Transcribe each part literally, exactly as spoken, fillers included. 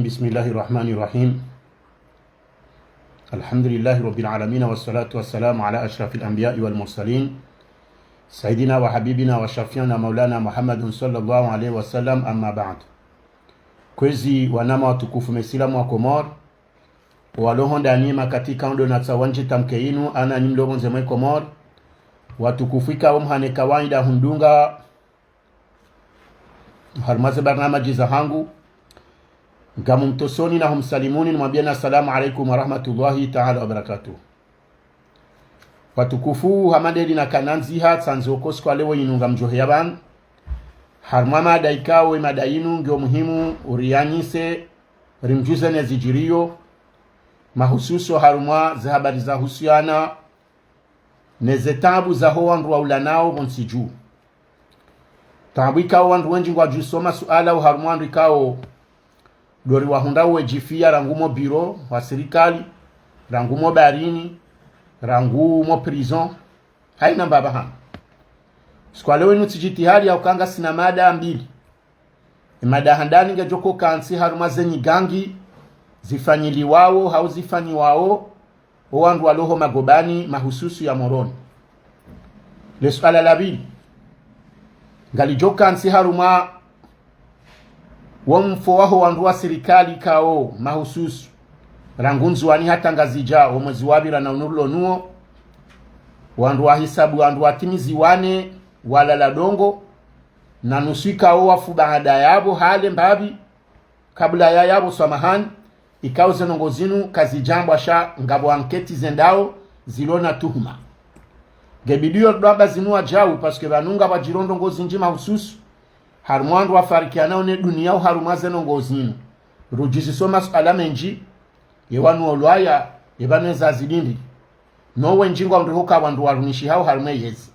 بسم الله الرحمن الرحيم. الحمد لله رب العالمين، والصلاة والسلام على أشرف الأنبياء والمرسلين، سيدنا وحبيبنا وشفيعنا مولانا محمد صلى الله عليه وسلم، أما بعد. Kwezi wananya watukufu maislamu wa Komori, walo hondani makatika ndo natsaha wandje tamke yinu, nanyi mlo pvondze mwe Komori, watukufu ikao mhane kawaida hundunga harumwa ze barnamaji zahangu, ngamumtosoni na humsalimuni, nimwambieni assalamu alaikum wa rahmatullahi ta'ala wa barakatuh. Watukufu, hama ndeli nakana ndziha, tsandzi oko siku wa leo yinu ngamdjoheya pvanu harumwa mada ikao ye mada yinu ngiyo muhimu, uriyanise, rimdjuze ne zidjiriyo, mahususu harumwa ze habari zahusiana ne ze taabu zaho wandru wa ulanao pvontsi dju. Taabu ikao wandru wendji ngwadjuso masuala oharumwa wandru ikao ndo riwahundra wedjifiya rangu mo biro wa sirikali, rangu mo baharini, rangu mo prison, haina mbapvi hama. Siku wa leo yinu tsi djitihadi ya uka ngasina mada mbili. Ye mada handani ngedjo kantsi harumwa ze nyigangi zifanyiliwao hau zifanyiwao owandru walo ho magobani mahususu ya Moroni. Le suala la pvili, ngalidjo kantsi harumwa wo mfo waho wandru wa sirikali ikao mahususu rangu Ndzuwani hata Ngazidja, wo mwezi wapvira na unu rilo nuwo, wandru wahisabu wandru watimizi wane walala dongo, na nusu ikao wafu baada yapvo hale mbapvi, kabla ya yapvo swamahani, ikao ze ndrongoo zinu kazidjambwa sha ngapvo anketi zendao zilo na tuhuma. Ngebidiyo dwaba zinu wadjau, parce que pvanu ngapvadjiri ndrongoo zindji mahususu harumwa wandru wafarikianao ne duniya oharumwa ze ndrongoo zinu. Rudjiziso masuala mendji, ye wanu olwaya, ye pvanu eza zidindi. No wendji ngwandriho ka wandru warumishihao harumwa yezi.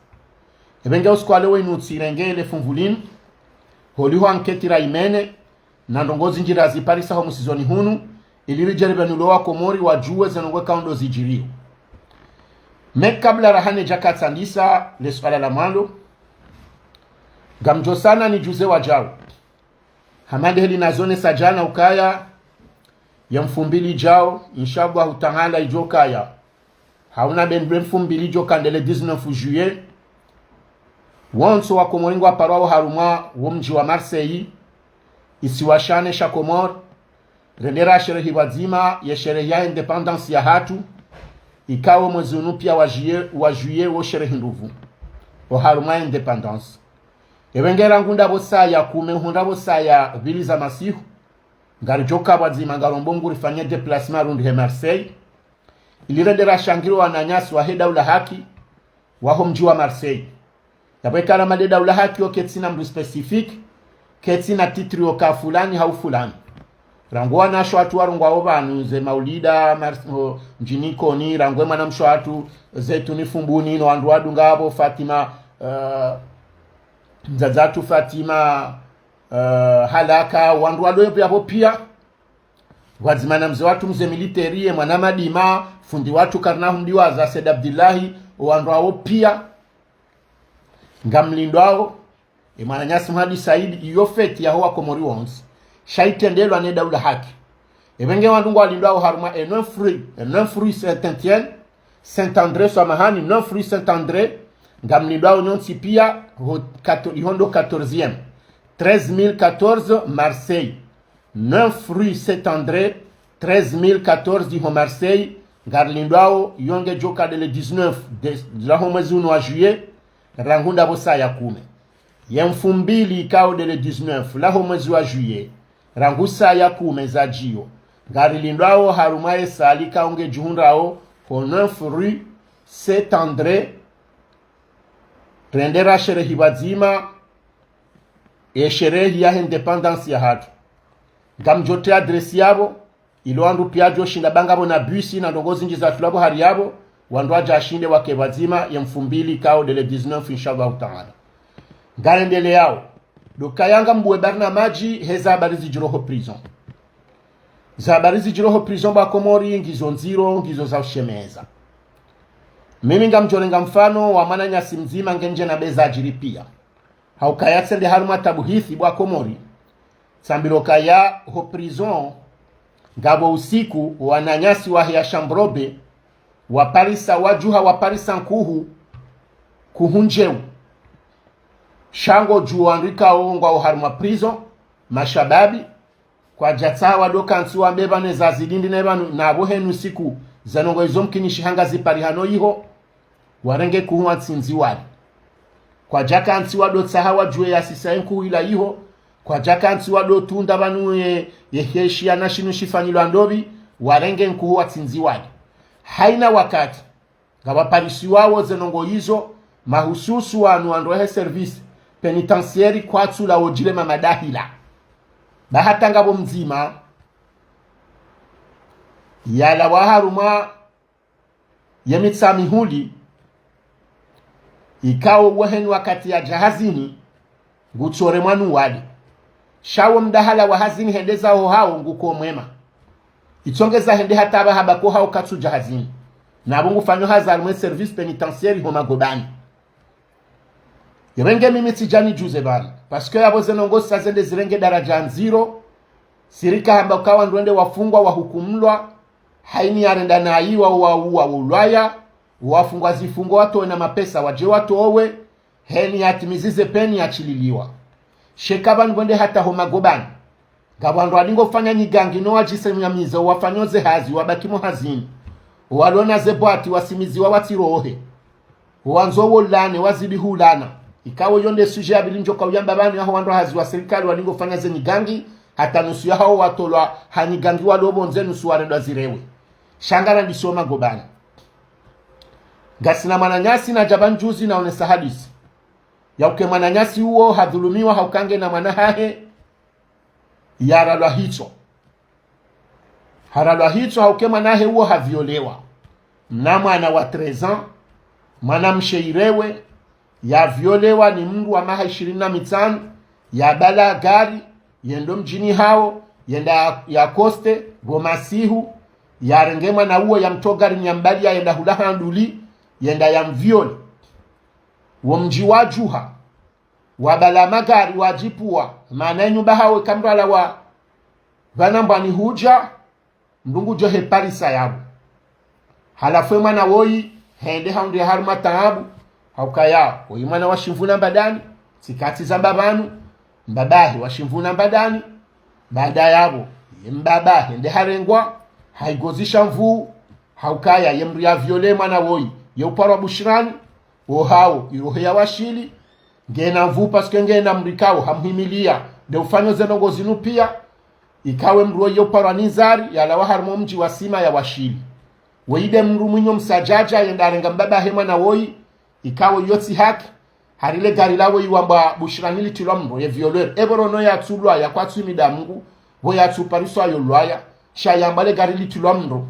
Epvenge usiku wa leo yinu tsirenge le funvu linu, holiho anketi rayimene, na ndrongoo zindji raziparisa ho musizoni hunu, ili ridje ripvenule wa Komori wadjuwe ze ndrongoo ikao ndo zidjiriyo. Mais kabla rahane djaka tsandisa le suala la mwando, ngamdjo sana nidjuze wadjau, hama ndeli nazonesa djana ukaya ye mfumbili idjao, inshallah ta'ala, idjo kaya, hauna bendwe mfumbili idjo ka nde le dix-neuf juillet, wontsi wa Komori ngwaparwao harumwa wo mdji wa Marseille, isiwa shane sha Komori, rende rasherehi pvwadzima ye sherehi ya indépendance yahatru, ikao mwezi unu piya wa juillet, wa juillet wo sherehi ndupvu oharumwa indépendance. Epvenge rangu ndapvo saa ya kume, hundra pvo saa ya pvili za masihu, ngaridjo ka pvwadzima ngarombo ngu rifanye déplacement rundihe Marseille, ili rende rashangiriye wananyasi wahe Daula Haki waho mdji wa Marseille. Yapvo ikana made Daula Haki yo ketsina mndru spécifique, ketsina titre yo ka fulani hau fulani. Rangu wanashe watru warongwao pvanu ze maulida, Mar-, o, mdjini Ikoni, rangu ye mwanamshe watru Zetuni Fumbuni, no wandru wadunga pvo Fatima, eh, mdzadze watru Fatima, eh, Halaka, wandru walo yapvo piya. Pvwadzima na mze watru mze militeri, ye mwana Madima, fundi watru karina humdiwaza Said Abdillahi, owandru wawo piya ngamlindwao. Ye mwananyasi Mhadi Said, iyo fête yaho wa Komori wontsi, sha itrendelwa ne Daula Haki. Epvenge wandru ngwalindwao harumwa eno fruit, eno fruit Saint-Étienne, Saint-André, swamahani, non fruit Saint-André, ngamlindwao nyontsi piya, ho quator-, iho ndo quatorzième. Treize mille quatorze Marseille. Non fruit Saint-André, treize mille quatorze iho Marseille, ngarilindwao, yo ngedjo ka nde le dix-neuf de, laho mwezi unu wa juillet, rangu ndapvo saa ya kume. Ye mfumbili ikao nde le dix-neuf laho mwezi wa juillet, rangu saa ya kume za djiyo, ngarilindwao harumwa ye salle ikao ngedjihundrao ho neuf rue Saint-André, rende rasherehi pvwadzima ye sherehi yahe indépendance yahatru. Ngamdjo tria adresse yapvo, ili wandru piya wadjo shinda, ba ngapvo na bus na ndrongoo zindji zatrulwa pvo hari yapvo, wandru wadje washinde wake pvwadzima ye mfumbili ikao nde le dix-neuf, inshallah ta'ala. Ngarendeleyao, ndo kaya ngambuwe barnamaji he za habari zidjiri ho prison. Za habari zidjiri ho prison pvwa Komori ngizo ndziro, ngizo za ushemeza. Mimi ngamdjo renga mfano wa mwananyasi mdzima ngendje na be zadjiri piya. Hauka ya tsende harumwa tabu hizi pvwa Komori, tsambilo kaya ho prison Ngapvo usiku, wananyasi waheya Shambobe, waparisa, wadjuha waparisa nkuhu, nkuhu ndjeu. Sha ngodjuo wandru ikao ngwao harumwa prison, mashababi, kwadjatsaha wado kantsi wambe pvanu eza zidindi ne pvanu, na pvo henu siku, ze ndrongoo izo mkinishiha ngaziparihano iho, warenge nkuhu watsindzi wale. Kwadjakantsi wado tsaha wadjuwe yasisa ye nkuhu ila iho, kwadjakantsi wado tunda pvanu ye, ye heshiya na shinu shifanyilwa ndopvi, warenge nkuhu watsindzi wale. Haina wakati, ngapvaparisiwao ze ndrongoo izo, mahususu wanu wandru wahe service pénitentiaire kwatsula wodjile mamadahila. Ba hata ngapvo mdzima, yalawa harumwa ye Mitsamihuli, ikao wo heni wakati yadja hazini, ngutsore mwanu wale. Sha wo mdahala wa hazini hende zaho hawo nguko mwema. Itsongeza hende hata pvaha bako hawo katsudja hazini. Na pvo ngufanyo hazi harumwa ye service pénitentiaire ho Magobani. Yepvenge mimi tsidja nidjuze pvanu. Parce que yapvo ze ndrongoo zisa zende zirenge daradja ndziro, sirika hamba uka wandru wende wafungwa, wahukumlwa, haini yarenda nayi wa, wa, wa, ulwaya, wafungwa zifungo watowe na mapesa, wadje watowe, heni yatimizi ze peni yatsililiwa. Sha eka pvanu pvwende hata ho Magobani. Ngapvo wandru walingo fanya nyigangi no wadjise mnyamiza, wafanyo ze hazi, wabaki mo hazini. Walona ze bwati, wasimiziwa watsirohe. Wandzo wolane, wazidi hulana. Ikao yo nde sujet ya pvili ndjoka uyamba pvanu yaho wandru hazi wa sirikali walingo fanya ze nyigangi, hata nusu yahawo watolwa ha nyigangi walo pvondze nusu warendwa zirewe. Sha ngarandiso Magobani. Ngasina mwananyasi nadja pvanu juzi naonesa hadisi. Ya uke mwananyasi uwo hadhulumiwa ha uka nge na mwana hahe, yaralwa hitswa. Haralwa hitswa ha uke mwana hahe uwo haviolewa. Mna mwana wa treize ans, mwana mshe irewe, yaviolewa ni mndru wa maha ishirini na mitsanu, yabala gari, yendo mdjini hawo, yenda ya, ya koste, pvo masihu, yarenge mwana uwo yamtso garini yambali yayenda hula handuli, yenda yamviole. Wo mdji wadjuha, wabala magari wadjipvua, mana enyumba hawo kamrala wa pvanu mbwani hudja, mndru ngudjo heparisa yapvo. Halafu ye mwana woyi, hende haundre harumwa taabu, ha ukaya, woyi mwana wa shimvu na mbadani, tsikatsi zamba pvanu, mbabahe wa shimvu na mbadani, baada yapvo, ye mbaba hende harengwa, haigozisha mvuu, ha ukaya, ye mndru yaviole mwana woyi, ye uparwa Bushirani, wo hawo, irohe ya washili, ngena mvuu parce que ngena mndru ikao, hamhimilia, nde ufanyo ze ndrongoo zinu pia, ikao ye mndru woyi uparwa ni ndzari, yalawa harumwa mdji wa Sima ya washili. Woyi nde mndru mwinyo msadjadja, yenda yarenga mbabahe mwana woyi, ikao yo tsi haki, hari le gari lawo iwambwa Bushirani litrilwa mndro, ye violeur. Epvo rono yatsulwaya kwatsu imida Mngu, pvo yatsupariswa yo lwaya, sha yambwa le gari litrilwa mndro.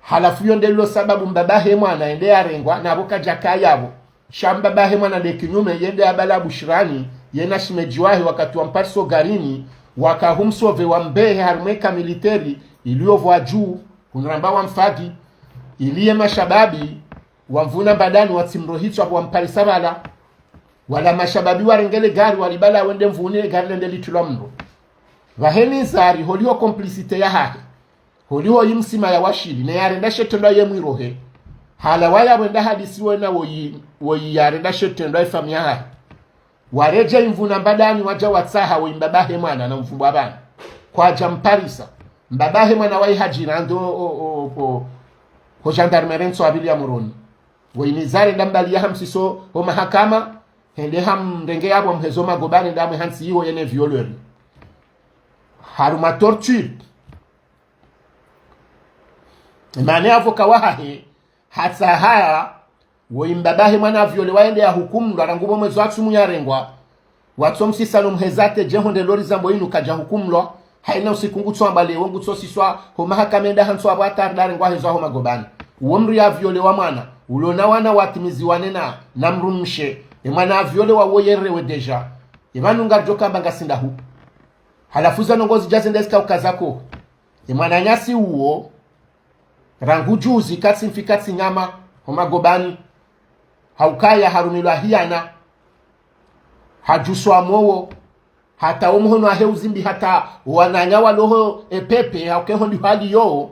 Halafu yo nde lilo sababu mbabahe mwana yende yarengwa, na pvo kadjakaya pvo. Sha mbabahe mwana nde kinyume, yende yabala Bushirani, yena shimedji wahe wakati wampariso garini, wakahumsove wambehe harumwa eka militeri, ili yo pvwa dju, hunramba wamfagi, ili ye mashababi, wamvuna mbadani watsimrohitswa pvo wamparisa pvala. Wala mashababi warenge le gari walibala wende mvuni le gari lende litrilwa mndro. Pvaheni ndzari holiho complicité yahahe. Holiho yi msima ya washili, ne yarenda she trendwa ye mwirohe. Halawa yapvo enda hadisi wena woyi, woyi yarenda she trendwa ye famiyi yahahe. Waredjei mvuna mbadani wadja watsaha woyi mbabahe mwana na mvumbwa pvanu. Kwadja mparisa. Mbabahe mwana wayi hadjira ndo o, o, o, ho, ho gendarmerie ntsu apvili ya Moroni. Woyi ni ndzari nda mbali ya hamsiso ho mahakama, hende hamrenge yapvo mhezo Magobani nda mwe hantsi iho yene violeur. Harumwa torture. Mane avocat wahahe, hatsahaya, woyi mbabahe mwana aviolewa yende yahukumlwa, rangu pvo mwezi wa tsumu yarengwa, watsomsisa no mheza ate dje honde lori zambo inu kadjahukumlwa, haina usiku ngutsoamba lewo ngutsosiswa, ho mahakama enda hantsu apvo ata arda arengwa hezwa ho Magobani. Uwo mndru yaviolewa mwana, ulona wana watimiziwa nena, na mndru mshe, ye mwana aviolewa wo yerewe déjà. Ye pvanu ngaridjo kamba ngasinda hu. Halafu za ndrongoo zidja zende zika ukaza ko. Ye mwananyasi uwo, rangu juzi katsi mfi katsi nyama, ho Magobani, ha ukaya harumilwa hiyana, hadjuswa mowo, Hata wo mhono wahe uzimbi hata wananya walo ho E P P, hauka eho ndi hali yo.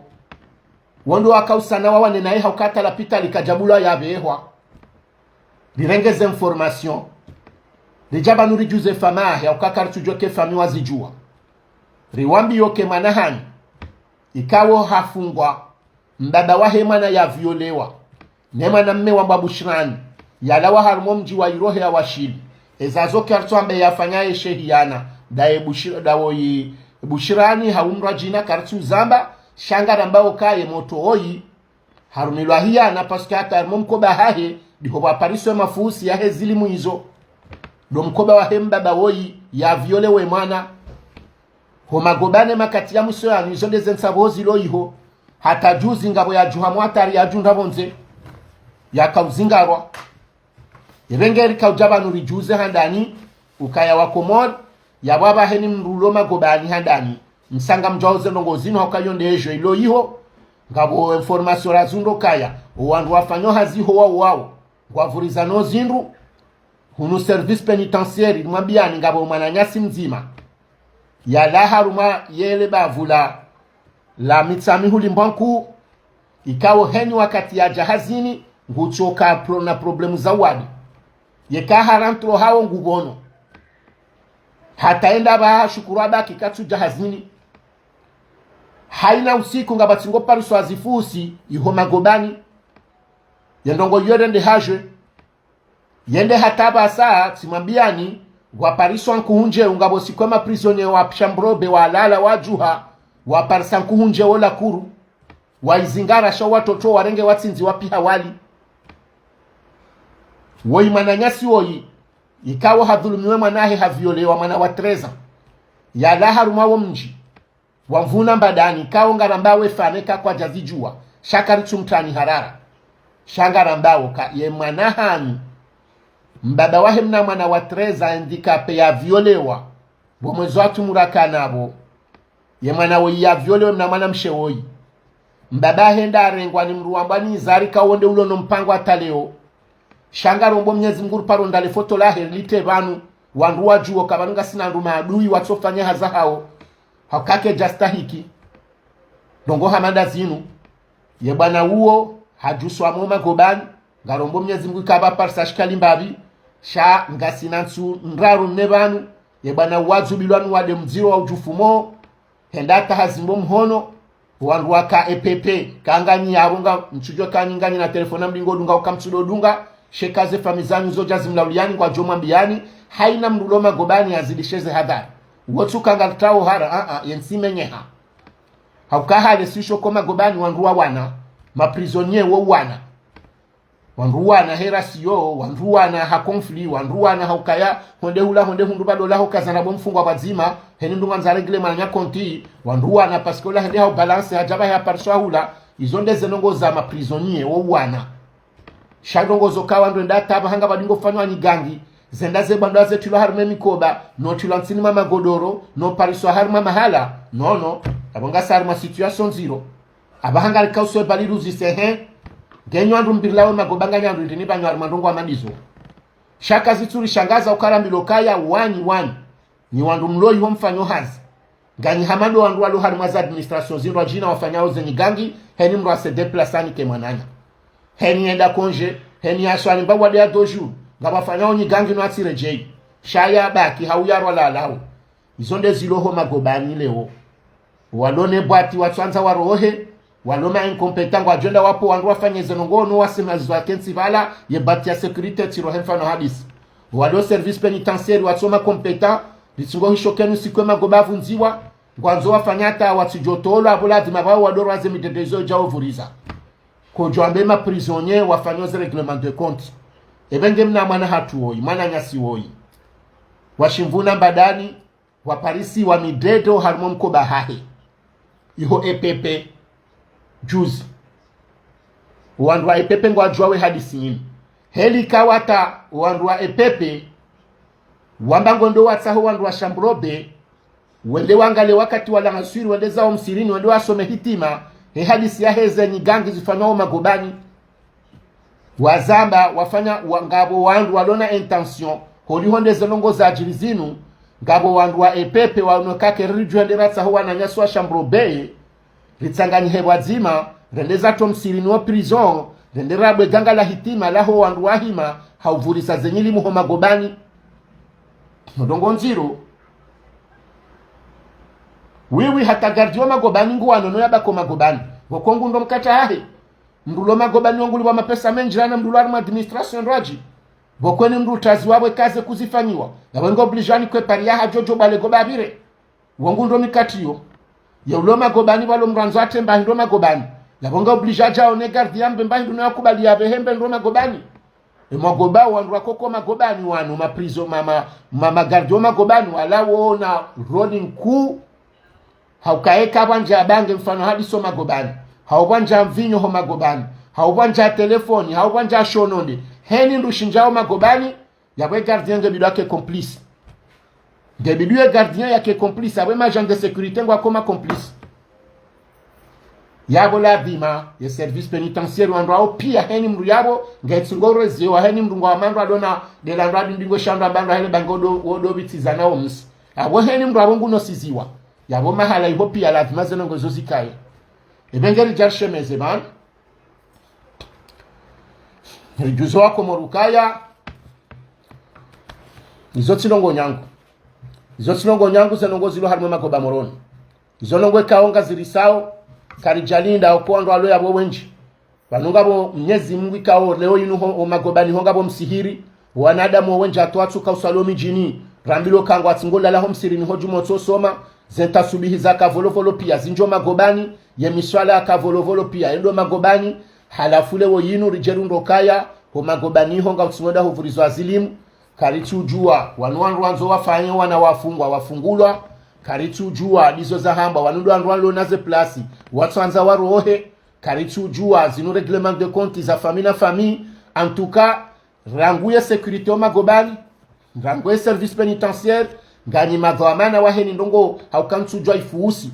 Wo ndo wakausana wawane naye hauka hata lapitali kadjabulwa yapvehwa. Rirenge ze information. Ridja pvanu ridjuze famiyi yahe, hauka karitsudjuwa eka famiyi wazidjuwa. Riwambiye eka mwana hanyu ikao hafungwa, mbaba wahe mwana yaviolewa ne mwanamme wambwa Bushrani, yalawa harumwa omdji wa Irohe ya Washili. Eza zo karitsu hamba yafanya ye shehiyana, ndaye Bushra-, ndawo yi Bushrani haumrwa djina karitsu zamba, sha ngarambao eka ye motro woyi harumilwa hiyana, parce que hata harumwa omkoba hahe ndiho pvwapariswa emafusi yahe zilimu izo. Ndo mkoba wahe mbaba woyi yaviolewa ye mwana. Ho magobani makati ya mwiso yanu, izo nde ze ntsabuho zilo iho. Hata juzi ngapvo yadjuha mwatari yadjundra pvondze, yakauzingarwa. Epvenge rikaudja pvanu ridjuze handani, ukaya wa Komori, yapvo apvaha heni mndru ulo magobani handani. Msanga mdjuwa ze ndrongoo zinu hauka yo nde ejo ilo iho. Ngapvo information razundro kaya owandru wafanyao hazi ho wao wao ngwapvurizano zindru. Hunu service pénitentiaire rimwambiyani ngapvo mwananyasi mdzima yalawa harumwa yele bavu la, la Mitsamihuli Mbwankuu, ikao heni wakati yadja hazini, ngutsoka pro-, na problème za wadi. Yeka harantro hawo ngupvono. Hata yenda pvaha shukuru abaki katsudja hazini. Haina usiku ngapvatsi ngopariswa zifusi iho magobani. Ye ndrongoo yo rende hadje. Yende hata pvasa, tsimwambiyani, ngwapariswa nkuhundje, ungapvo siku ema prisonnier wa Shamburobe walala wadjuha, waparisa nkuhundje wola kuru. Waizingara sha watoto warenge watsindzi wapiha wali. Woyi mwananyasi woyi, ikao hadhulumiwa mwanahe, haviolewa mwana wa treize ans. Yalawa harumwa wo mdji wa Mvuna Mbadani, ikao ngarambao efamiyi ka kwadjazidjuwa, sha karitsumtrani harara. Sha ngarambao ka ye mwana hanyu, mbaba wahe mna mwana wa treize ans handicapé yaviolewa, pvo mwezi wa tsu mura kana pvo. Ye mwana woyi yaviolewa mna mwanamshe woyi. Mbaba henda harengwa ni mndru wambwa ni Izari, ikao nde ulo no mpango hata leo. Sha ngarombo Mnyezi Mngu riparo ndale foto lahe rilite pvanu, wandru wadjuwe ka pvanu ngasina wandru maadui watsofanya hazi hawo. Hauka kedjastahiki. Ndrongoo hama nda zinu. Ye bwana uwo hadjuswa mo magobani. Ngarombo Mnyezi Mngu ikapvo parisa shikali mbapvi. Sha ngasina ntsu ndraru nne pvanu, ye bwana uwo adzubilwa ni wade mdziro wa udjufu mo. Henda hata hazimbo mhono. Wandru waka E P P, ka nganyi yapvo nga mtsudjuwa ka nyi nganyi na telefoni mlingo dunga uka mtsudo dunga, sha eka ze famiyi zanyu zodja zimlauliyani ngwadjo mwambiyani, haina mndru ulo magobani yazidishe ze hadhari. Uwo tsuka ngaritsao hara, a, a, yentsi menyeha. Hauka hale sisho ko magobani wandru wawana, ma prisonnier wo wana. Wandru wana he rasiyo, wandru wana ha conflit, wandru wana ha ukaya, honde hula, honde hundru pvalola ho kazana bo mfungwa pvadzima, heni mndru ngwandzo régler mwananya compte, wandru wana parce que ola hende ha ubalance, hadja pvahe hapariswa hula, izo nde ze ndrongoo za ma prisonnier, wo wana. Sha ndrongoo zo ka wandru wenda hata pvaha ngapvadi ngopvanywa nyigangi, zenda ze bwandwa zetilwa harumwa emikoba, notilwa ntsini mwa magodoro, nopariswa harumwa mahala, non, non, apvo ngasi harumwa situation ndziro. Apvaha ngarikao uswe pvali ruzise he. Ngenyi wandru mbiri lawe magoba nganyi wandru ndrini pvanu harumwa ndrongoo hama ndizo. Sha kazitsuri shangaza uka rambilwa kaya wanyi wanyi. Nyi wandru mlo iho mfanyao hazi. Nganyi hama ndo wandru walo harumwa za administration zindru wadjina wafanyao ze nyigangi, heni mndru ase déplacer anike mwananya. Heni yenda congé, heni yaswali mba wade ya deux jours, ngapvafanyao nyigangi no atsiredjeyi. Sha yabaki hau yarwa lalawo. Izo nde zilo ho magobani leo. Walo ne bwati watswandza warohe, walo ma incompétent ngwadjo enda wapvo wandru wafanye ze ndrongoo no wasema zizo wakentsi pvala, ye bwati ya sécurité tsirohe mfano hadisi. Walo service pénitentiaire watso ma compétent, ritsingo hisho kenu siku emagoba pvundziwa, ngwandzo wafanya hata watsidjo tolwa, apvo ladhima pvao wadorwa ze midrede izo djao pvuriza. Kodjo wambe ma prisonnier wafanyao ze règlement de compte. Epvenge mna mwana hatru woyi, mwananyasi woyi. Wa Shimvuna Mbadani, waparisiwa midrede harumwa omkoba hahe. Iho E P P, juzi. Wandru wa E P P ngwadjuwao ye hadisi yinu. Heli kawata wandru wa E P P, wamba ngondo watsaho wandru wa Shamburobe, wende wangale wakati wa lanswiri, wende zao msirini, wende wasome hitima, he hadisi yahe ze nyigangi zifanyao magobani. Wazamba, wafanya, wa, ngapvo wandru walo na intention, holiho nde ze ndrongoo zadjiri zinu, Ngapvo wandru wa E P P wanoka keri ridjuwa nde ratsaho wananyasi wa Chambre Baie, ritsanganyihe pvwadzima, rende zatso msihirini wo prison, rende rabwe ganga la hitima laho wandru wahima, ha upvurisa ze nyilimu ho magobani. Ndrongoo ndziro. Wiwi hata gardien wo magobani nguwanono yabaki ho magobani. Pvoko ngu ndo mkatra hahe. Mndru ulo magobani wo ngulipvwa mapesa mendji rana mndru ulo harimwa administration ndrwadji. Pvoko ni mndru utaziwa pvwe kaze kuzifanyiwa. Yapvo ngo obligé anikwe pari yahe yadjo djo bale goba yapvire. Wo ngu ndo mikatra iyo. Ye ulo magobani pvalo mndru andzo atemba hindru magobani. Yapvo ngo obligé yadje yaone gardien yambe mba hindru no yakubali yapvehe mbe ndro magobani. E magoba wandru wakoko magobani wanu, ma prison, ma, ma, ma, ma gardien wo magobani, wala wona rôle nkuu. Hauka eka pvwandja bange mfano hadiso magobani. Hau pvwandja mvinyo ho magobani. Hau pvwandja telefoni, hau pvwandja shononde. Heni ndru shindjao magobani, yapvo e gardien nge bidi yake complice. Nge bidi ye gardien yake complice, apvo ma agent de sécurité ngwako ma complice. Yapvo ladhima, ye service pénitentiaire wandru wawo pia heni mndru yapvo, nge tsi ngo reziwa heni mndru ngwa mandru adona, dela ndru adindingo shandru ambandru hele bango do, wodo pvitsiza na wo msi. Yapvo heni mndru apvo nguno siziwa. Yapvo mahala iho pia ladhima ze ndrongoo zo zikaye. Ebe ngeri djarishemeze pvanu. Ridjuzo wako Morukaya. Izo tsi ndrongoo nyangu. Izo tsi ndrongoo nyangu ze ndrongoo zilo harimwa e magoba Moroni. Izo ndrongoo ikao ngazirisao, karidjalinda oko wandru walo yapvo wendji. Pvanu ngapvo Mnyezi Mungu ikao leo yinu ho, ho magobani ho ngapvo msihiri, wanadamu wo wendji hata watsuka uswali ho midjini, rambilwa ka ngwatsi ngo lala ho msihirini ho djumwa tso soma, ze ntasubihi za kavolovolo pia zindjo magobani, ye miswala ya kavolovolo pia yendo magobani, halafu leo yinu ridje rundro kaya, ho magobani ho ngautsi ngo nda ho pvurizwa zilimu, karitsi udjuwa, wanu wandru wandzo wafanye wana wafungwa, wafungulwa, karitsi udjuwa, ndizo zahamba, wanu ndo wandru walo na ze plasi, watsoandza warohe, karitsi udjuwa, zinu règlement de compte za famille na famille, en tout cas, rangu ye sécurité wo magobani, rangu ye service pénitentiaire, nganyi madhwamana waheni ndrongoo hauka ntsudjuwa ifuusi.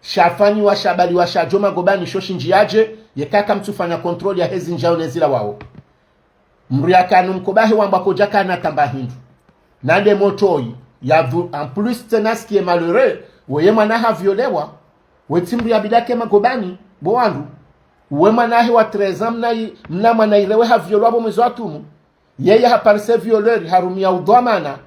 Shafanyiwa, shabaliwa, shadjo magobani, sho shindji yadje, yeka kamtsufanya contrôle ya hezi ndjao ne zila wawo. Mndru yakana mkoba he wamba kodja kana tamba hindru. Nande motoyi, ya vu, en plus, tsena ce qui est malheureux, weye mwana haviolewa, we tsi mndru ya bidi yake magobani, bo wandru. We mwana he wa treize ans, mna i, mna mwana irewe haviolwa bo mwezi wa tumu. Yeye haparise violeur, harumia udhwamana,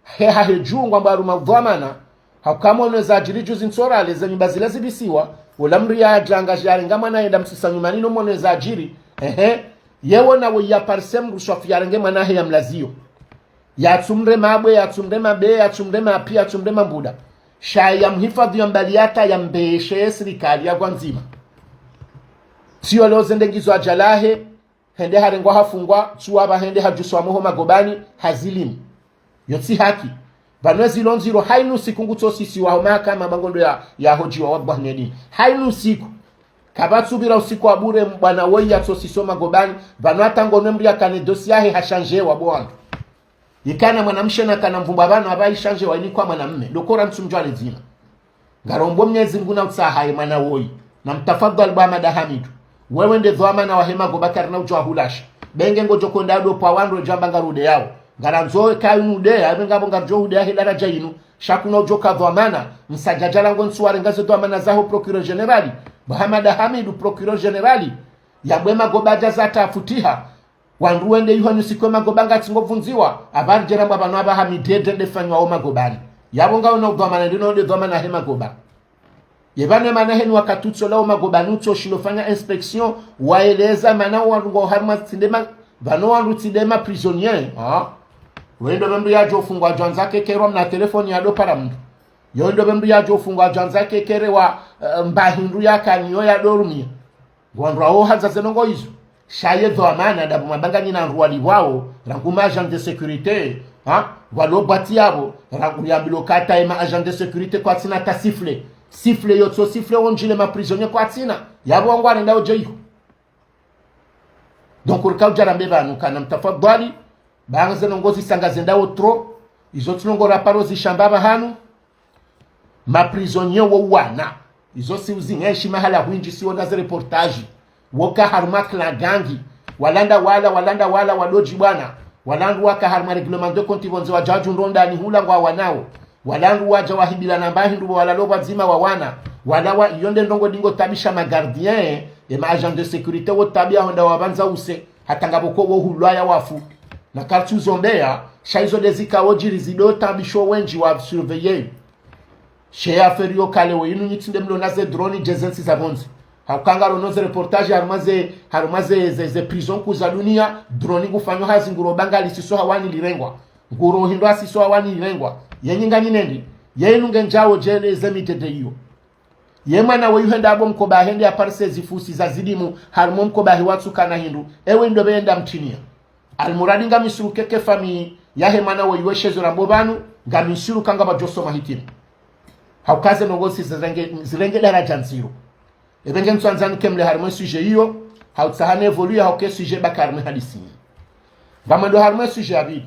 he hahe djuu ngwamba harumia udhwamana, hauka mwana zadjiri juzi ntsorale, ze nyumba zile zibisiwa, ola mndru yadjanga djarenga mwana yenda msisa nyumani no mwana zadjiri, ehe, ye wona we yaparise mndru swafi yarenge mwana he ya mlaziyo. Yatsumre mabwe, yatsumre mabe, yatsumre mapi, yatsumre mambuda. Sha ya mhifadhi ya mbali hata ya mbeshe ye sirikali ya gwandzima. Tsiyo leo ze ndrongoo izo adjalahe, hende harengwa hafungwa, tsuwa pva hende hadjuswa mwo ho magobani, hazilimu. Yo tsi haki. Pvanu ezilo ndziro, hayinu siku ngutsosisiwa ho mahakama ba ngondo ya, ya hodjiwa wa bwahnedini. Hayinu siku. Kapvatsu pvira usiku wa bure mbwana woyi yatsosiswa ho magobani, pvanu hata ngono mndru yakane dossier yahe hashandjewa bo wandru. Ikana mwanamshe nakana mvumbwa pvanu apva ishandjewa inikwa mwanamme. Dokora ntsumdjuwa le dzina. Ngarombo Mnyezi Mungu na utsahaye mwana woyi. Na mtafadhali bo Hamada Hamidu. Wewe nde dhwamana wahe magoba karina udjuwa hulasha. Be nge ngodjo konda ado pvwa wandru djamba ngarudeyao. Ngarandzo eka yinu udeya, ebe ngapvo ngaridjo udeya he daradja yinu. Sha kuna udjo ka dhwamana, msadjadjala ngo ntsu warenga ze dhwamana zaho procureur général. Bo Hamada Hamidu procureur général. Yambwe magoba dja zatafutiha. Wandru wende iho nyusi kwe magoba ngatsi ngo pvundziwa, apva ridje ramba pvanu apva ha midede nde fanywa wo magobani. Yapvo ngawo na udhwamana ndino nde dhwamana he magoba. Ye pvanu emana heni wakati utsola wo magobani utsoshilo fanya inspection, waeleza mana wo wandru ngwao harimwa tsi nde ma, pvanu wandru tsi nde ma prisonnier, ha? Wendo pve mndru yadjo fungwa djwandza kekerwa mna telefoni yado para mndru. Yo ndo pve mndru yadjo fungwa djwandza kekerewa, eh, mba hindru yakaniyo yado rumia. Ngwandru wawo handza ze ndrongoo izo. Sha ye dhwamana ndapvo mabanga nyina ndru waliwao, rangu ma agent de sécurité, ha? Walo bwati yapvo, rangu yambilo kata ye ma agent de sécurité kwatsina ta sifflet. Sifflet yotso sifflet wondjile ma prisonnier kwatsina. Yapvo wangu warenda odje iho. Donc, urika udja rambe pvanu kana mtafadhali, pvanga ze ndrongoo zisanga zenda wo trop, izo tsi ndrongoo raparo zishamba pvahanu, ma prisonnier wo wana. Izo si uzingeshi mahala hwindji siona ze reportage. Woka harumwa kila gangi. Walanda wala, walanda wala, wadodji bwana. Walandru waka harumwa règlement de compte pvondze wadjadju ndrondani hula ngwa wanao. Wala ndru wadja wahibila namba hindru, wala lo pvwadzima wawana. Wala wa, iyo nde ndrongo dingo tabisha ma gardien, ye ma agent de sécurité wo tabia honda wapvandza use, hata ngapvo ko wo hulwaya wafu. Na kartsi uzombeya, sha izo nde zikao djiri zido tabisho wendji wa surveiller. She affaire yo kale wo inu nyi tsi nde mlo na ze drone dje ze ntsi za pvondze. Hauka ngaro no ze reportage harumwa ze, harumwa ze, ze, ze prison kuu za dunia, drone ngufanyo hazi nguro Bangali siso hawani lirengwa. Nguro hindru asiso hawani lirengwa. Yenyi nganyi nendri, ye inu ngendjao djele ze mitete iyo. Ye mwana we yuhenda abo mkoba hende ya parise zifusi za zidimu, harumwa mkoba hiwatsuka na hindru, ewe ndo be enda mtrinia. Almuradi ngami suru keke fami yahe mwana we yuwe shezo rambo pvanu, ngami suru kanga pvadjo soma hitimu. Hauka ze ndrongo zi zirenge, zirenge daraja ndziro. Ebe nge ntswandzani kemle harumwa e sujet iyo, hautsaha ne évoluer hauka e sujet baka harumwa e hadisi. Ngamwendo harumwa e sujet ya pvili.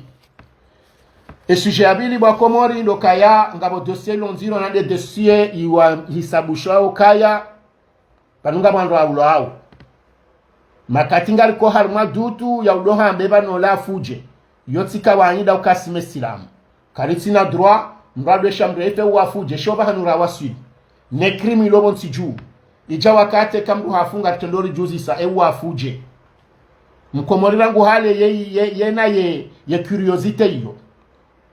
E sujet ya pvili bo wa Komori ndo kaya, ngapvo dossier ilo ndziro na nde dossier iwa hisabushwao kaya, pvanu ngapvo wandru waulwao. Makati ngariko harumwa dutu ya udo hamba eba no la fudje. Yo tsika wanyida uka si mesilamu. Karitsina droit, mradi we shambre efe uwa fudje, sho pvahanu ra waswili. Ne crime ilo pvontsi dju. Idja wakati eka mdru hafunga ritendo ridjuzisa, e uwa fudje. Mkomori rangu hale ye, ye, ye na ye, ye curiosité iyo.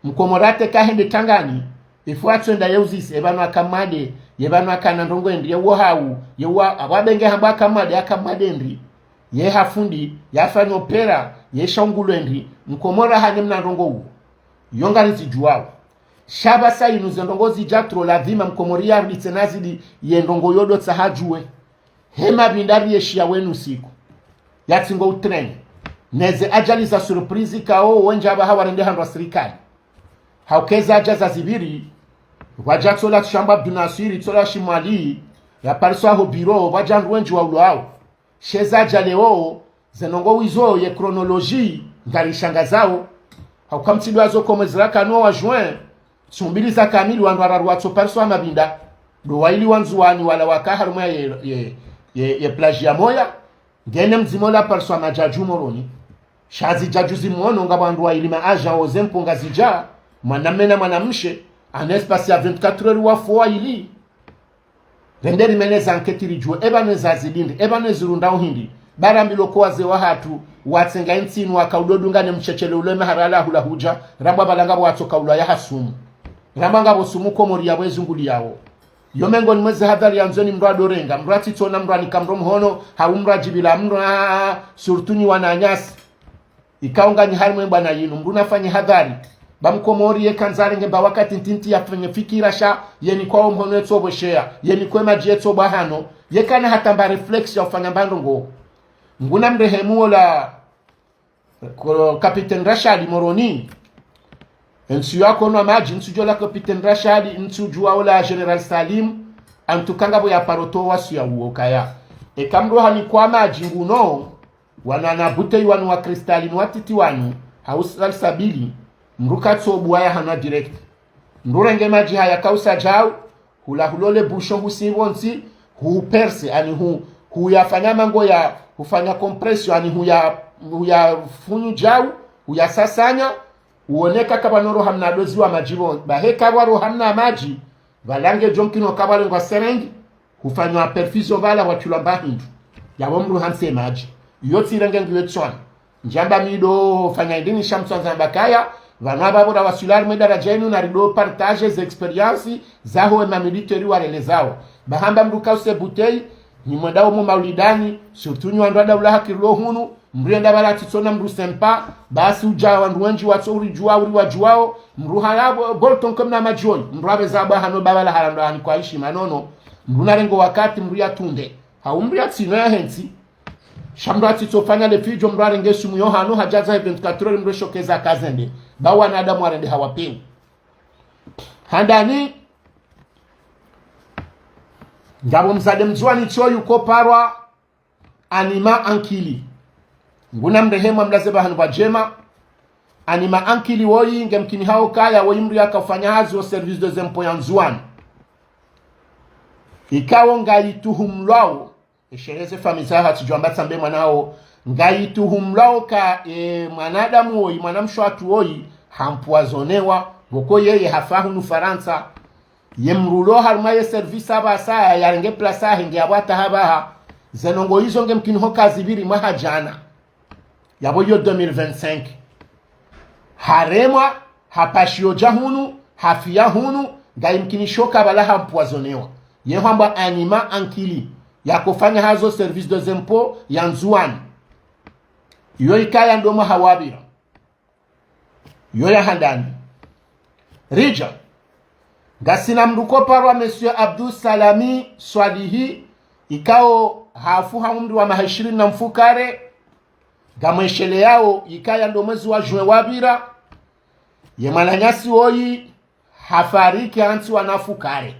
Mkomori ate kahende tangani, ifu atswenda ye uzise, epvanu aka mwade, ye pvanu aka na ndrongo endri, ye uwo hau, ye uwa, apvo abenge hamba aka mwade, aka mwade ndri, ye hafundi, ye afanya opéra, ye shaungulo endri, Mkomori hane mna ndrongo uwo. Yo ngarizidjuwao. Sha pvasa inu ze ndrongo zidja tro ladhima Mkomori yarudi tsena zidi ye ndrongo yo do tsaha djuwe. He mapvinda riyeshiya wenu siku. Yatsingo utrenge. Neze ajali za surprise kao wendji apvaha warende handrwa sirikali. Hauka eza ajali za zipviri, pvwadja tsola Shamba Abdunaswiri, tsola Shimwali, ya pariswa ho biro, pvwadja ndru wendji waulwao. She eza ajali wo, ze ndrongo wizo ye chronologie, ngarishangazao. Hauka mtsidu wazo komwe ziraka no wa juin, tsumbili za kamili wandru wararu watso pariswa mapvinda. Ndo waili wa Ndzuwani wala waka harumwa ye, ye, ye, ye plage ya Moya. Ngene mdzima ola pariswa madjadju Moroni. Sha zidjadju zimwono ngapvo wandru waili ma agent wo ze mpunga zidja, mwanamme na mwanamshe, en espace ya vingt-quatre heures wafu waili. Rende rimene za enquête ridjuwe, epvanu eza zidindri, epvanu ezirundra uhindri. Bara mbilo ko wazee wahatru, watsenga entsi inu waka udo dunga ne msheshele ule maharala hula hudja, rambwa pvala ngapvo watsoka ulwa ya hasumu. Rambwa ngapvo sumu Komori yapvo ezunguli yawo. Yo mengoni mweze hadhari yandzoni mdru adorenga, mdru atsitsona mdru anika mdru mhono, hau mdru adjibila mdru, surtout nyi wananyasi. Ikao nganyi harimwa e mbwana yinu, mdru nafanye hadhari. Ba Mkomori yeka ndzarenge mba wakati ntiti yafanye fikira sha, yeni kwao mhono etso pvwesheya, yeni kwe madji etso pvwa hano, yeka na hata mba réflexe ya ufanya mba ndrongo. Nguna mrehemu ola, ko-, Capitaine Rashad Moroni. Entsu yakonwa madji, ntsu djola Capitaine Rashad, ntsu djuwa ola Général Salim, antuka ngapvo ya paro towa suya uwo kaya. Eka mdru hanikwa madji nguno, wanu wana bouteille wanu wa cristalline watiti wanu, hau salsabili, mdru katso buwa ya hanwa direct. Mdru renge madji haya kausa djau, hula hulole bouchon husi pvontsi, hu percer, ani hu, huyafanya mango ya, hufanya compression, ani huya, huya funyu djau, huya sasanya, uoneka kapvano ro hamna dozi wa madji pvo, ba heka pvwa ro hamna madji, pvala ngedjo mkino kapvwa lengwa serengi, hufanywa perfusion pvala watulwa mba hindru. Yapvo mdru hantsi e madji. Iyo tsirenge ngiwe tswana. Ndjamba mi do fanya indini sha mtswandza mba kaya, pvanu apvapvo ra waswili harimwa e daraja inu na rido partager ze expérience zaho ema militaire warelezao. Ba hamba mdru kause bouteille, nyi mwendao mo maulidani, surtout nyi wandru wa daula hakirilo hunu, mdru yenda pvala atsitsona mdru sympa, basi udja wandru wendji watso uridjuwa, uriwadjuwao, mdru haya bo-, bolton comme na madji oyi, mdru apveza ba hano ba pvala harandwa hanikwa heshima nono, mdru narengo wakati mdru yatunde, hau mdru yatsino yahentsi, sha mdru atsitso fanya le fidjo mdru arenge sumu yo hano hadjaza he vingt-quatre heures mdru eshokeza kazende, ba wanadamu warende hawapeu. Handani, ngapvo mzade Mndzuwani tsoyi uko parwa, Anima Ankili. Nguna mrehemu amlaze pvahanu pvadjema. Anima Ankili woyi nge mkini hao kaya woyi mdru yaka ufanya hazi o service des impôts ya Ndzuwani. Ikao ngayituhumlwao, esheleze famiyi zaha tsidjwamba tsambe mwana hao, ngayituhumlwao ka, e, mwanadamu woyi, mwanamshe watru woyi, hampoisonnewa, Pvoko yeye hafa hunu Farantsa. Ye mdru ulo harumwa ye service apvasa yarenge place yahe nge yapvo hata hapvaha. Ze ndrongoo izo nge mkini ho kazipviri mwaha djana. Yapvo iyo deux mille vingt-cinq. Haremwa, hapashiwa dja hunu, hafiya hunu, ngayi mkini shoka pvala hampoisonewa. Ye hwambwa Anima Ankili, yakofanya hazi service des impôts ya Ndzuwani. Iyo ikaya ndo mwaha wapvira. Iyo ya handani. Ridja. Ngasina mdru koparwa Monsieur Abdou Salami Swalihi, ikao hafu ha umri wa maha ishirini na mfukare, ngamwesheleyao ikaya ndo mwezi wa juin wapvira, ye mwananyasi woyi hafariki hantsi wana fukare.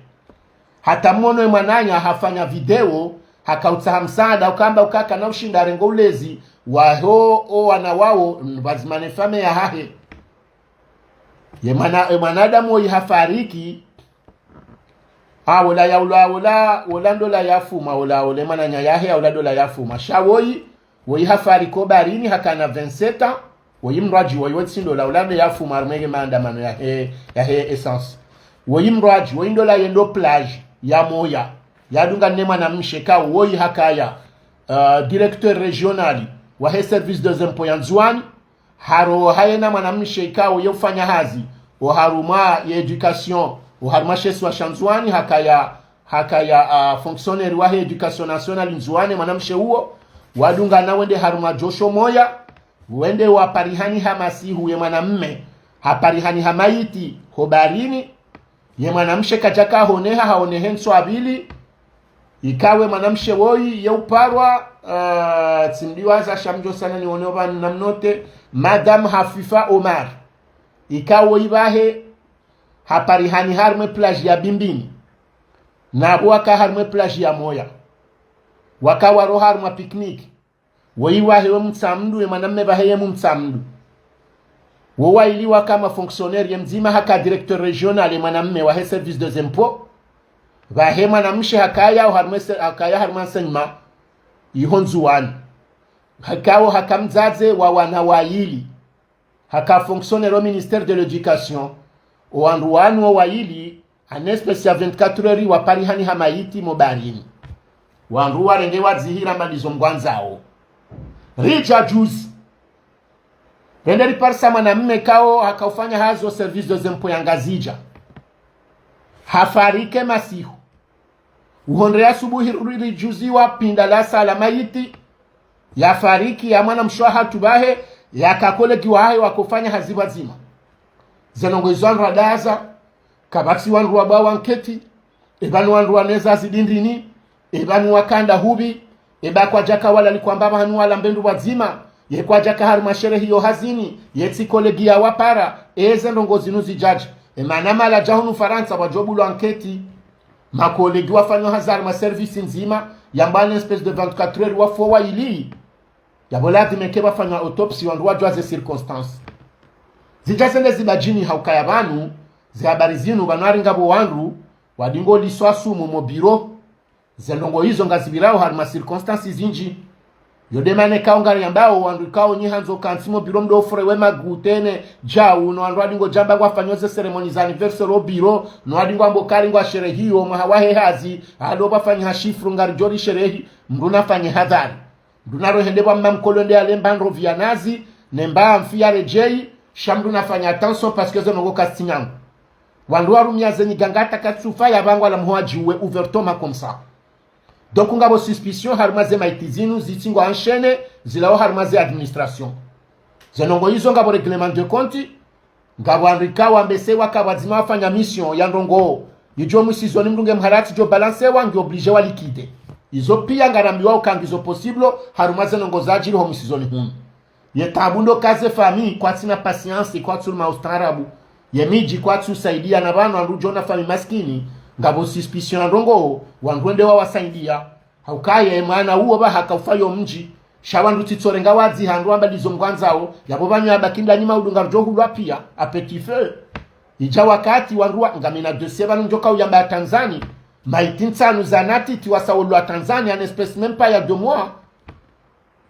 Hata mwono ye mwananya hafanya video, hakautsaha msaada, ukamba ukaka na ushinda arenge ulezi waho o wana wawo, pvadzima ne fame yahahe. Ye mwana, ye mwanadamu woyi hafariki, a, wola ya, wola, wola, wola ndola yafuma, wola, wola mwananya yahe, a, wola ndola yafuma. Sha woyi, woyi hafariki o bahari ni hakana vingt-sept ans, woyi mdru adji, woyi wetsi ndola, wola nde yafuma harumwa ye maandamano yahe, yahe essence. Woyi mdru adji, woyi ndola yendo plage ya Moya. Yadunga ne mwanamshe ka woyi hakaya, euh, directeur régional wahe service des impôts ya Ndzuwani. Haro haye na mwanamshe ikao ye ufanya hazi oharumwa ye éducation, oharumwa she isiwa sha Ndzuwani, hakaya, hakaya, ah, fonctionnaire wahe éducation nationale Ndzuwani, mwanamshe uwo, wadungana wende harumwa djosho moya, wende waparihani ha masihu ye mwanamme, haparihani ha mayiti, ho baharini, ye mwanamshe kadjaka haoneha, haonehe ntsu mbili, ikawe mwanamshe woyi ye uparwa, ah, tsimdiwaza sha mdjo sana nione opvanu namnote, Madame Hafifa Omar. Ikawo ipvahe, haparihani harumwa plage ya Bimbini. Napvo waka harumwa plage ya Moya. Waka waro harumwa pique-nique. Woyi wahe we Mtsamdu, ye mwanamme pvahe ye Mtsamdu. Wo wayili waka ma fonctionnaire, ye mdzima haka directeur régional, ye mwanamme wahe service des impôts. Pvahe mwanamshe hakaya oharumwa se-, hakaya harumwa enseignement iho Ndzuwani. Hakawo haka mdzadze wa wana wayili. Haka fonctionnaire o ministère de l'éducation. Owandru wanu wo wayili, en espace ya vingt-quatre heures waparihani ha mayiti mo baharini. Wandru warenge wadzihira malizo mgwandzao. Ridja juzi, rende riparisa mwanamme kao hakaufanya hazi o service des impôts ya Ngazidja. Hafariki masihu. Uhondre asubuhi ruri rijuziwa pinda la sala mayiti, yafariki ya mwanamshe wahatru pvahe, yaka collègue wahahe wakofanya hazi pvadzima. Ze ndrongoo izo wandru wadaza, kapvatsi wandru wabua wanketi, eba ni wandru waneza zidindini, eba ni wakanda hupvi, eba kwadjaka walali kwamba pvahanu walambe ndru pvadzima, ye kwadjaka harumwa sherehi yo hazini, ye tsi collègue ya wapara, eze ndrongoo zinu zidjadja. Emana mala dja hunu Farantsa pvwadjobulwa anketi, ma collègue wafanyao hazi harumwa service ndzima, yambwa ni espèce de vingt-quatre heures wafu wayili. Yapvo ladhima ike pvafanywa autopsie wandru wadjuwa ze circonstances. Zidja zende zibadjini haukaya pvanu, ze habari zinu pvanu hari ngapvo wandru, wadingo liswa sumu mo biro. Ze ndrongoo izo ngazipvirao harumwa circonstances zindji. Yo de mana ikao ngariyambao wandru ikao nyi handzo kantsi mo biro mdo fure we magutene, djau, no wandru wadingo djamba ngwafanyao ze cérémonie za anniversaire o biro, no wadingo amba kari ngwasherehiyo mwaha wahe hazi, alo pvafanyiha chiffre ngaridjo risherehi, mndru nafanye hadhari. Mndru narohende pvwa mma mkolo nde yalemba ndrovi ya nazi, ne mba mfi ya redjeyi, sha mndru nafanye attention parce que ze ndrongoo kazitsi nyangu. Wandru warumia ze nyiganga hata katsufa ya pvangwa la mhowa djiwe ouvertement comme ça. Donc ngapvo suspicion harumwa ze mayiti zinu zitsingwa enchaîné, zilawao harumwa ze administration. Ze ndrongoo izo ngapvo règlement de compte, ngapvo wandru ikao wambese waka pvwadzima wafanya mission ya ndrongoo. Idjo mwisizoni mndru nge mharatsi djo balancewa nge obligé wa liquider. Izo pia ngarambiwao uka ngizo possible harumwa ze ndrongoo zadjiri ho mwisizoni hunu. Ye tabu ndo ka ze famille kwatsina patience, kwatsu ruma ustaarabu. Ye midji kwatsu saidia na pvanu wandru djo na famille maskini, ngapvo suspicion ya ndrongoo, wandru wende wawasaidia. Haukaya ye mwana uwo pvaha kaufa yo mdji. Sha wandru tsi tsorenga wadziha wandru wamba ndizo mgwandzao, yapvo pvanu yabaki ndani maudu ngarudjo hulwa pia, à petit feu. Idja wakati wandru wa, ngamina dossier pvanu ndjo kauyamba ya Tanzanie, mayiti ntsanu za natiti wasaulwa Tanzanie, un espèce même pas ya deux mois.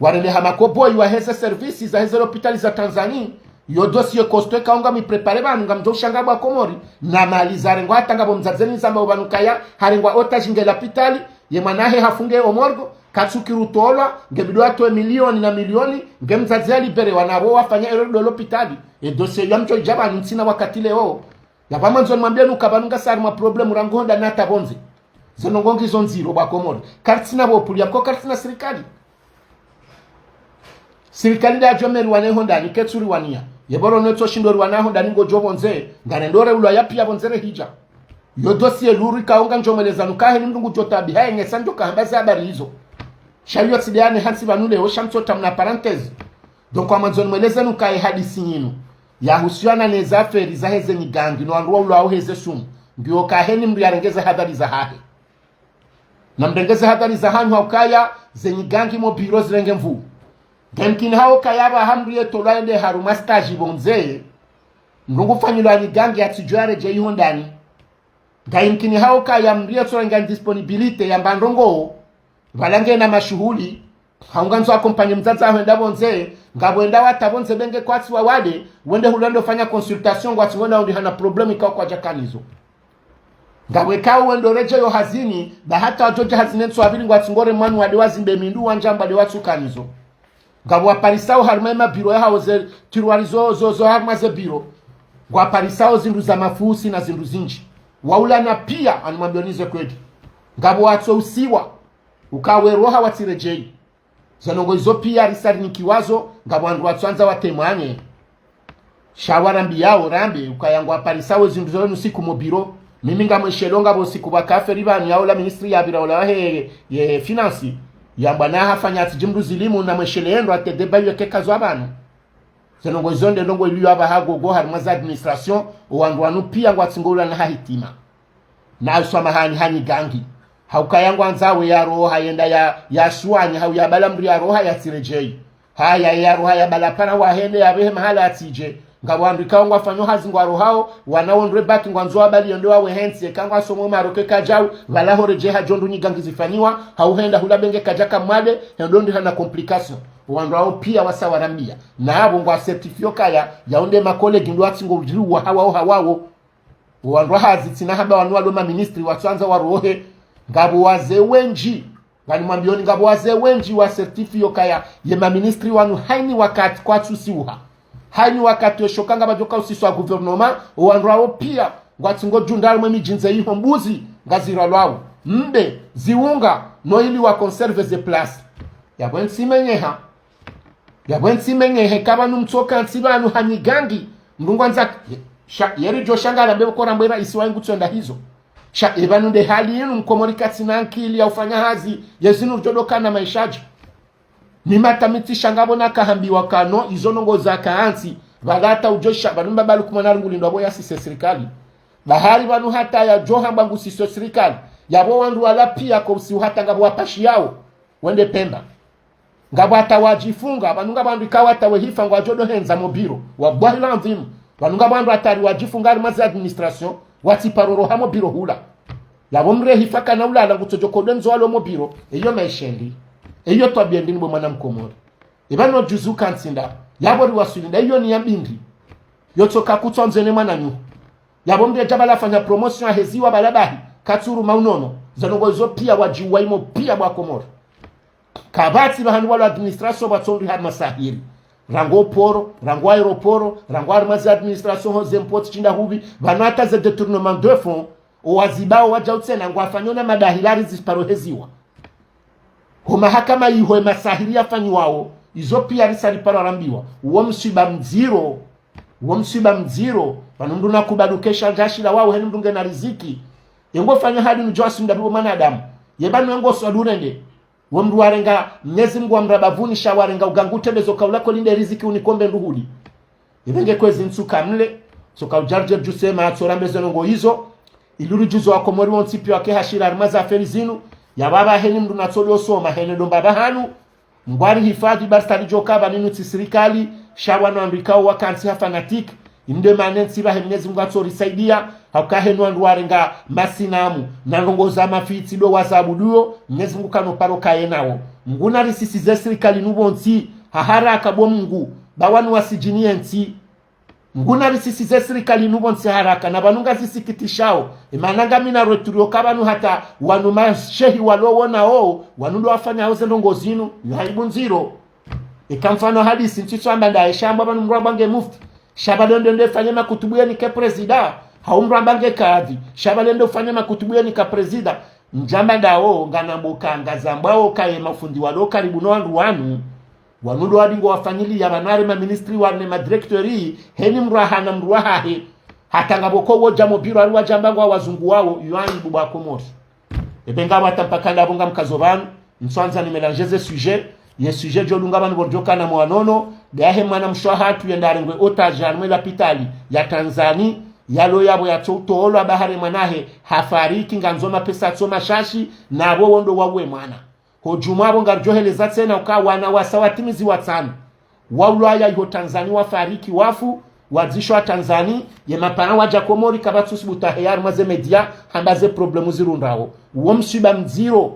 Warende ha makoboi waheze services zaheze lopitali za Tanzanie, Yo dossier costaud ikao ngami préparé pvanu, ngamdjo ushanga bo wa Komori, na mali zarengwa hata ngapvo mdzadze nizamba pvanu kaya harengwa otage nge lapitali, ye mwana hahe hafunge o morgue, katsukiri utolwa, nge bidi watowe milioni na milioni, nge mdzadze ya libéré wana pvo wafanya erreur ndo lapitali. E dossier iyo ngamdjo idja pvanu, ntsina wakati leo. Yapvo ngamwandzo nimwambieni uka pvanu ngasi harimwa problème rangu hondani hata pvondze. Ze ndrongoo ngizo ndziro bo wa Komori. Karitsina pvo pvulia ko karitsina sirikali. Sirikali nda yadjo meriwa ne hondani, ketsu riwania. Ye pvo ro netso shindo riwana hondani ngodjo pvondze, ngarendo reulwa ya piya pvondze rehidja. Yo dossier lourd ikao ngamdjo mwelezani uka heni mndru ngudjo taabiha ye ngesa ndjo kahamba ze habari izo. Sha iyo tsi nde yane hantsi pvanu leo, sha mtso tamna parenthèse. Donc ngamwandzo nimwelezeni uka ye hadisi yinu yahusiana ne ze affaire zahe ze nyigangi no wandru waulwao heze sumu, ngiyo ka heni mndru yarenge ze hadhari zahahe. Na mrenge ze hadhari zahanyu ha ukaya ze nyigangi mo biro zirenge nvuu. Ngemkini ha ukaya pvaha mndru yetolwa yende harumwa stage pvondze, mndru ngufanyilwa nyigangi yatsidjo yaredjeyi hondani. Ngayimkini ha ukaya mndru yetsorenga disponibilité yamba ndrongoo, pvala ngena mashuhuli, hau ngandzo accompagner mdzadze hahe hwenda pvondze, ngapvo wenda wata pvondze be nge kwatsi wawade, wende hule wende ufanya consultation ngwatsi ngwenda undrihana problème ikao kwadjakana izo. Ngapvo ikao wendo redjeyo hazini, ba hata wadjo dja hazini ntsu wapvili ngwatsi ngore mwanu wade wazimbe mindru wandjamba nde watsukana izo. Ngapvo waparisao harumwa ye mabiro yahawo ze tiroir zo, zo, zo harumwa ze biro. Ngwaparisao zindru za mafusi na zindru zindji. Waulana piya, hanimwambioni ze kweli. Ngapvo watso usiwa, uka we roha watsiredjeyi. Ze ndrongoo izo piya risarinikiwa zo, ngapvo wandru watsoandza watemwanye. Sha warambiyao rambe, ukaya ngwaparisao zindru zenu siku mo biro. Mimi ngamweshelo ngapvo siku pvwaka affaire pvanu yaula ministre yapvira ula wahe ye finance. Yamba na hafanya atsidji mndru zilimu na mweshele yendo atede bayo keka zo pvanu. Ze ndrongoo izo nde ndrongoo iliyo apvaha gogo harumwa ze administration, o wandru wanu piya ngwatsingo ulana ha hitima. Na uswamahani ha nyigangi. Ha ukaya ngwandzo we ya roha yenda ya, ya shuwanya, hau ya bala mndru ya roha yatsiredjeyi. Haya ya roha ya bala pana wahende yapvehe mahala yatsidje. Ngapvo wandru ikao ngwafanyo hazi ngwa rohao, wana wondre baki ngwandzo wabali yende wawe hentsi, eka ngwasomo Maroc kadjau, pvala horedjeyi hadjo ndru nyigangi zifanyiwa, hau henda hula be nge kadjaka mwade, hendo ndrihana complication. Wandru wao piya wasa warambiya. Na apvo ngwa certifié ukaya, yao nde ma collègues ndo watsingo udjiri wa hawao hawao. Wandru wa hazi tsina hamba wanu walo ma ministre watsoandza warohe. Ngapvo wazee wendji. Nganimwambioni ngapvo wazee wendji wa certifié ukaya ye ma ministre wanu hayini wakati kwatsusiwa. Hayini wakati weshoka ngapvadjoka usiswa gouvernement, o wandru wao piya, ngwatsingo djunda harumwa ye midji ndze yiho mbuzi, ngaziralwao. Mbe, ziunga, no ili wa conserver ze place. Yapvo ntsi menyeha. Yapvo ntsi menyehe ka pvanu mtsoka ntsi pvanu ha nyigangi, mndru ngwandzo, sha, yeri djo shangala be kora mbwe raisi wa ingu tsonda hizo. Sha, e pvanu nde hali yinu mkomori katsina ankili ya ufanya hazi, ye zinu djo dokana maesha dje. Ni mata mitsi shanga pvo na kahambiwa kano, izo ndrongoo za kaantsi, pvala hata udjo sha, pvanu mbaba Lukmana ngulindwa pvo yasise sirikali. Bahari pvanu hata yadjo hamba ngusise sirikali, yapvo wandru wala piya ko usiu hata ngapvo wapashiyao, wende Pemba. Ngapvo hata wadjifunga, pvanu ngapvo wandru ikao hata wehifa ngwadjo ndo hendza mo biro. Wallahi l'adhwim. Pvanu ngapvo wandru hata ri wadjifunga harumwa ze administration, watsiparo roha mo biro hula. Yapvo mndru yehifa kana ulala ngutsodjo kodo ndzo walo mo biro, eyo maesha ndi. Eyo twabiya ndi ni bo mwana mkomori. E pvanu djuzi uka ntsi nda, yapvo riwaswili nda, iyo ni ya mbindri. Yotsoka kutso ndzene mwananyu. Yapvo mndru yadja pvala afanya promotion aheziwa pvala bahi, katsuru maunono, ze ndrongoo izo piya wadjiwa imo piya bo wa Komori. Kapvatsi pvahanu walo administration pvatsondriha masahiri. Rangu poro, rangu aéroport, rangu harumwa ze administration ho ze mpotsi shinda hupvi, pvanu hata ze détournement de fonds, o wazibao wadjau tsena ngwafanyo na madahi lari ziparo heziwa. Ho mahakama iho ye masahiri yafanyiwao, izo piya risa riparo rambiwa. Uwo mswiba mdziro, uwo mswiba mdziro, pvanu mndru na kubali ukesha ndjashila wao heni mndru ngena riziki. Yengo fanya hali nudjo wasinda pvo mwanadamu. Ye pvanu yengo swadu rende. Wo mndru warenga, Mnyezi Mngu wamraba pvuni sha warenga ugangu tende zo kaula ko linde riziki unikombe nduhuli. Ipvenge kwezi ntsuka mle, tsoka udjarudje djusema, tsorambe ze ndrongoo izo, ili uri djuzo wa Komori wontsi piya wake hashira harumwa ze affaire zinu, ya pvapva heni mndru na tsolio soma, hene ndomba pvahanu, Mngu ari hifadhwi, basi tsaridjo ka pvanu inu tsi sirikali, sha wanu wandru ikao waka ntsi ha fanatique, inde mane ntsi pvahe Mnyezi Mngu atsorisaidia, hauka henu wandru warenga masinamu, na ndrongoo za mafitsi ndo wazabuduo, Mnyezi Mngu kano paro kaye nawo. Mngu narisisize sirikali nu pvontsi, ha haraka bo Mngu, ba wanu wasidjini ye ntsi. Nguna risisi ze sirikali inu pvontsi haraka, na pvanu ngazisikitishao. Emana ngamina retour yoka pvanu hata wanu mashehi walo wona wo, wanu ndo wafanyao ze ndrongo zinu, yo aibu ndziro. Eka mfano hadisi, ntsitso amba ndaye sha amba pvanu mndru amba nge mufti. Sha pvale ndo ndo fanye makutubu ye nike prezida. Hau mndru amba nge kadhi. Sha pvale ndo fanye makutubu ye nika prezida. Ndjamba ndawo, nganambo ka, ngazambwao ka ye mafundi walo karibu no wandru wanu. Wanu ndo wadingo wafanyiliya pvanu hari maministri wane madirecteur, heni mndru ahana mndru wahahe. Hata ngapvo ko wodja mobiro hari wadjamba ngwa wazungu wawo, yo aibu bo Wakomori. Ebe ngapvo hata mpaka ndapvo ngamkazo pvanu, ntswandza nimélanger ze sujet, ye sujet djo dunga pvanu pvo ridjo kana mwanono, be ahe mwana mshe wahatru yenda arengwe otage harimwa lapitali ya Tanzanie, yalo yapvo yatso utolwa bahari mwanahe, hafariki ngandzo mapesa tso mashashi, napvo wo ndo wauwe mwana. Ho djumwa pvo ngaridjo heleza tsena uka wana wasa watimizi watsanu. Waulwaya iho Tanzanie wafariki wafu, wadzishwa Tanzanie, ye mapara wadja Komori kapvatsu subutu haya harimwa ze média, hamba ze problème zirundrao. Wo mswiba mdziro,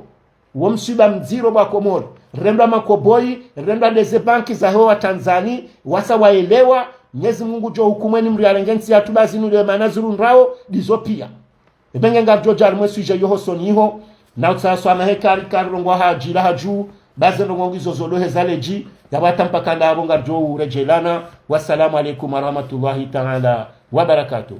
wo mswiba mdziro bo Wakomori. Rendwa makoboi, rendwa ndeze banki za hewa Tanzanie, wasa waelewa, Mnyezi Mungu djo hukumweni mndru yarenge ntsi yatru ba zinu nde mana zirundrao, ndizo piya. Ebe nge ngaridjo dja harimwa ye sujet yo hosoni iho, na utsaha swamaha eka rika rirongoa hadjila hadju, ba ze ndrongo ngizo zodoheza ledji, yapvo hata mpaka ndapvo ngaridjo uredjelana. Wassalamu alaikum warahmatullahi taala wabarakatuh.